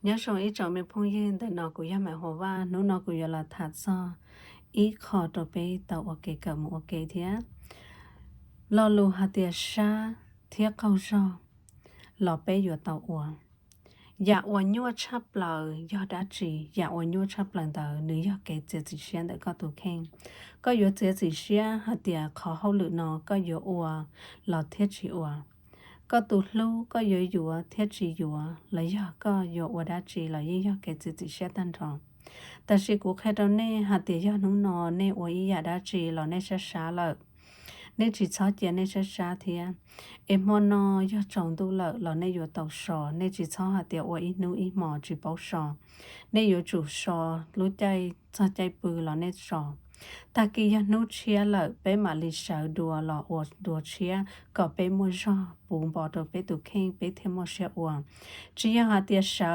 Nyob zoo ib tsoom me phooj ywg, ntawm no kuv yog Maiv Huas Vaj. Hnub no kuv yuav los tham txog ib qho rau peb tau ua kev kawm mus ua ke thiab. Lo lus hais tias sab thiab qaug zog los peb yuav tau ua. Yam uas nyuaj tshaj plaws yog dab tsi? Yam uas nyuaj tshaj plaws ntawd nws yog kev txiav txim siab ntawm koj tus kheej. Koj yuav txiav txim siab hais tias qhov hauj lwm no koj yuav ua los thiab tsis ua. Koj tus hlub koj yuav yuav thiab tsis yuav, los yog koj yuav ua dab tsi los yeej yog kev txiav txim siab tag nrho. Tab sis kuv qhia rau nej hais tias yog hnub no nej ua ib yam dab tsi los nej sab sab lawm, nej tsis txhob cia nej sab sab thiab. Es hmo no yog tsaus ntuj lawm los nej yuav tau so, nej tsis txhob hais tias ua ib hnub ib hmos tsis paub so. Nej yuav tsum so lub caij txog caij pw los nej so. Tag kis yog hnub tshiab lawm peb mam li sawv dua los ua dua tshiab kom peb muaj zog puv npo rau peb tus kheej peb thiaj muaj siab ua. Tsis yog hais tias sawv